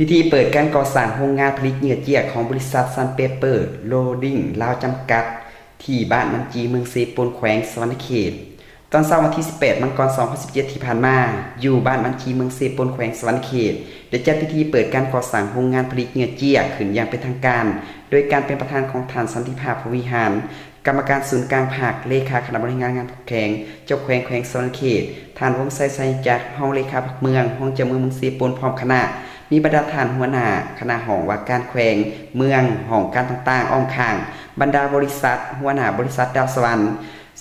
ພິທີເປີດການກໍ່ສ້າງໂຮງງານຜະລິດເຫຍື່ອເຈ້ຍຂອງບໍລິສັດ Sun Paper Rolling ລາວ ຈຳກັດ ທີ່ບ້ານມັນຈີ ເມືອງເຊໂປນ ແຂວງສະຫວັນນະເຂດ. ຕອນເຊົ້າວັນທີສິບແປດ ມັງກອນ ສອງພັນສິບເຈັດ ທີ່ຜ່ານມາ, ຢູ່ບ້ານມັນຈີ ເມືອງເຊໂປນ ແຂວງສະຫວັນນະເຂດ ໄດ້ຈັດພິທີເປີດການກໍ່ສ້າງໂຮງງານຜະລິດເຫຍື່ອເຈ້ຍຂຶ້ນຢ່າງເປັນທາງການ ໂດຍການເປັນປະທານຂອງທ່ານ ສັນຕິພາບ ພົມວິຫານ ກຳມະການສູນກາງພັກ, ເລຂາຄະນະບໍລິຫານງານແຂວງ, ເຈົ້າແຂວງແຂວງສະຫວັນນະເຂດ, ທ່ານ ວົງໄຊ ໄຊຍະຈັກ ຮອງເລຂາພັກເມືອງ, ຮອງເຈົ້າເມືອງເມືອງເຊໂປນ ພ້ອມຄະນະ, ມີບັນດາທ່ານຫົວໜ້າຄະນະຫ້ອງວ່າການແຂວງ, ເມືອງ, ຫ້ອງການຕ່າງໆ ອ້ອມຂ້າງ, ບັນດາບໍລິສັດ, ຫົວໜ້າບໍລິສັດດາວສະຫວັນ,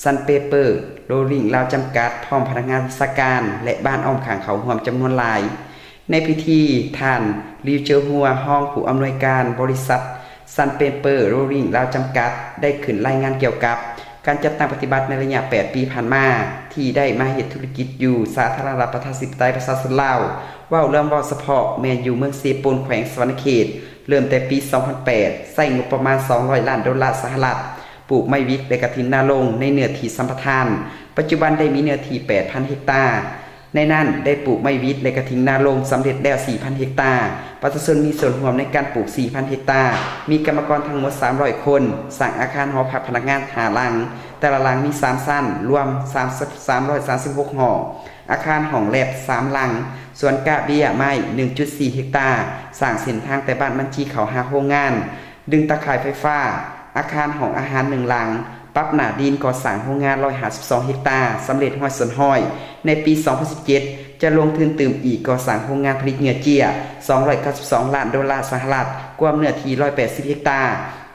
Sun Paper Rolling ລາວ ຈຳກັດ ພ້ອມພະນັກງານວິຊາການ ແລະ ບ້ານອ້ອມຂ້າງເຂົ້າຮ່ວມຈຳນວນຫຼາຍ. ໃນພິທີ, ທ່ານ ລິວ ເຈີຫົວ ຮອງຜູ້ອຳນວຍການບໍລິສັດ Sun Paper Rolling ລາວ ຈຳກັດ ໄດ້ຂຶ້ນລາຍງານກ່ຽວກັບການຈັດຕັ້ງປະຕິບັດໃນໄລຍະແປດປີຜ່ານມາ ທີ່ໄດ້ມາເຮັດທຸລະກິດຢູ່ສາທາລະນະລັດ ປະຊາທິປະໄຕ ປະຊາຊົນລາວ, ເວົ້າລວມ, ເວົ້າສະເພາະ ແມ່ນຢູ່ເມືອງເຊໂປນ ແຂວງສະຫວັນນະເຂດ, ເລີ່ມແຕ່ປີສອງພັນແປດ ໃຊ້ງົບປະມານສອງຮ້ອຍລ້ານໂດລາສະຫະລັດ, ປູກໄມ້ຫວິກ ແລະ ກະຖິນນາລົງໃນເນື້ອທີ່ສຳປະທານ, ປັດຈຸບັນໄດ້ມີເນື້ອທີ່ແປດພັນເຮັກຕາ. ໃນນັ້ນໄດ້ປູກໄມ້ຫວິກ ແລະ ກະຖິນນາລົງສຳເລັດແລ້ວສີ່ພັນເຮັກຕາ, ປະຊາຊົນມີສ່ວນຮ່ວມໃນການປູກສີ່ພັນເຮັກຕາ, ມີກຳມະກອນທັງໝົດສາມຮ້ອຍຄົນ, ສ້າງອາຄານຫໍພັກພະນັກງານຫ້າຫຼັງ, ແຕ່ລະຫຼັງມີສາມຊັ້ນ, ລວມສາມ ສາມຮ້ອຍສາມສິບຫົກຫ້ອງ, ອາຄານຫ້ອງແລັບສາມຫຼັງ, ສວນກາເບ້ຍໄມ້ໜຶ່ງຈຸດສີ່ເຮັກຕາ, ສ້າງເສັ້ນທາງແຕ່ບ້ານມັນຈີເຂົ້າຫາໂຮງງານ, ດຶງຕາຂ່າຍໄຟຟ້າ, ອາຄານຫ້ອງອາຫານໜຶ່ງຫຼັງ, ປັບໜ້າດິນກໍ່ສ້າງໂຮງງານຮ້ອຍຫ້າສິບສອງເຮັກຕາ, ສຳເລັດຮ້ອຍສ່ວນຮ້ອຍ. ໃນປີສອງພັນສິບເຈັດ ຈະລົງທຶນຕື່ມອີກກໍ່ສ້າງໂຮງງານຜະລິດເຫຍື່ອເຈ້ຍສອງຮ້ອຍເກົ້າສິບສອງລ້ານໂດລາສະຫະລັດ, ກວມເນື້ອທີ່ຮ້ອຍແປດສິບເຮັກຕາ.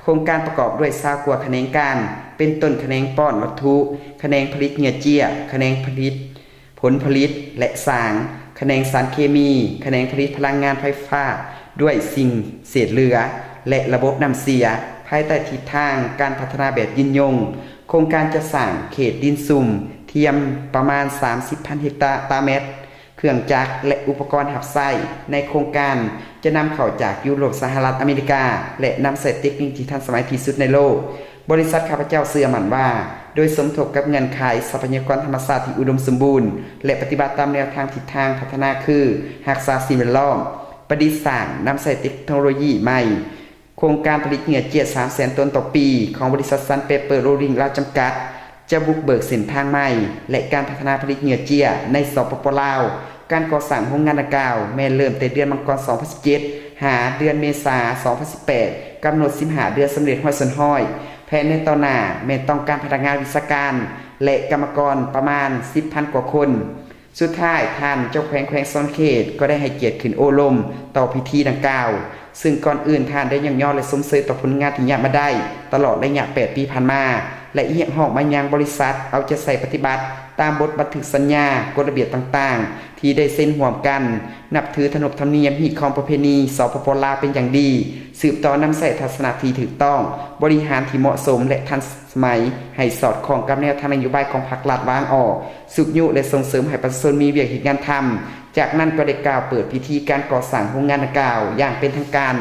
ໂຄງການປະກອບດ້ວຍຊາວກວ່າຂະແໜງການ, ເປັນຕົ້ນຂະແໜງປ້ອນວັດຖຸ, ຂະແໜງຜະລິດເຫຍື່ອເຈ້ຍ, ຂະແໜງຜະລິດ ຜົນຜະລິດ ແລະ ສາງ, ຂະແໜງສານເຄມີ, ຂະແໜງຜະລິດພະລັງງານໄຟຟ້າດ້ວຍສິ່ງເສດເຫຼືອ ແລະ ລະບົບນ້ຳເສຍ, ພາຍໃຕ້ທິດທາງການພັດທະນາແບບຍືນຍົງ. ໂຄງການຈະສ້າງເຂດດິນຊຸ່ມທຽມປະມານສາມສິບພັນເຮັກຕາແມັດ, ເຄື່ອງຈັກ ແລະ ອຸປະກອນຮັບໃຊ້ໃນໂຄງການຈະນຳເຂົ້າຈາກຢູໂຣບ, ສະຫະລັດອາເມລິກາ ແລະ ນຳໃຊ້ເຕັກນິກທີ່ທັນສະໄໝທີ່ສຸດໃນໂລກ. ບໍລິສັດຂ້າພະເຈົ້າເຊື່ອໝັ້ນວ່າ ໂດຍສົມທົບກັບເງື່ອນໄຂຊັບພະຍາກອນທຳມະຊາດທີ່ອຸດົມສົມບູນ ແລະ ປະຕິບັດຕາມແນວທາງທິດທາງພັດທະນາຄື ຮັກສາສິ່ງແວດລ້ອມ, ປະດິດສ້າງ, ນຳໃຊ້ເຕັກໂນໂລຢີໃໝ່, ໂຄງການຜະລິດເຫຍື່ອເຈ້ຍສາມແສນໂຕນຕໍ່ປີຂອງບໍລິສັດ Sun Paper Rolling ລາວ ຈຳກັດ ຈະບຸກເບີກເສັ້ນທາງໃໝ່ ແລະ ການພັດທະນາຜະລິດເຫຍື່ອເຈ້ຍໃນ ສປປ ລາວ. ການກໍ່ສ້າງໂຮງງານດັ່ງກ່າວ ແມ່ນເລີ່ມແຕ່ເດືອນມັງກອນ ສອງພັນສິບເຈັດ ຫາເດືອນເມສາ ສອງພັນສິບແປດ, ກຳນົດສິບຫ້າເດືອນ, ສຳເລັດຮ້ອຍສ່ວນຮ້ອຍ. ແຜນໃນຕໍ່ໜ້າແມ່ນຕ້ອງການພະນັກງານວິຊາການ ແລະ ກຳມະກອນປະມານສິບພັນກວ່າຄົນ. ສຸດທ້າຍ, ທ່ານເຈົ້າແຂວງແຂວງສະຫວັນນະເຂດ ກໍໄດ້ໃຫ້ກຽດຂຶ້ນໂອ້ລົມຕໍ່ພິທີດັ່ງກ່າວ, ເຊິ່ງກ່ອນອື່ນທ່ານໄດ້ຍ້ອງຍໍ ແລະ ຊົມເຊີຍຕໍ່ຜົນງານທີ່ຍາດມາໄດ້ຕະຫຼອດໄລຍະແປດປີຜ່ານມາ ແລະ ຮຽກຮ້ອງມາຍັງບໍລິສັດເອົາໃຈໃສ່ປະຕິບັດຕາມບົດບັນທຶກສັນຍາ, ກົດລະບຽບຕ່າງໆ ທີ່ໄດ້ເຊັນຮ່ວມກັນ, ນັບຖືຂະໜົບທຳນຽມຮີດຄອງປະເພນີ ສປປ ລາວ ເປັນຢ່າງດີ, ສືບຕໍ່ນຳໃຊ້ທັດສະນະທີ່ຖືກຕ້ອງ, ບໍລິຫານທີ່ເໝາະສົມ ແລະ ທັນ ສະໄໝ ໃຫ້ສອດຄ່ອງກັບແນວທາງນະໂຍບາຍຂອງພັກລັດວາງອອກ, ຊຸກຍູ້ ແລະ ສົ່ງເສີມໃຫ້ປະຊາຊົນມີວຽກເຮັດງານທຳ. ຈາກນັ້ນກໍໄດ້ກ່າວເປີດພິທີການກໍ່ສ້າງໂຮງງານດັ່ງກ່າວຢ່າງເປັນທາງການ.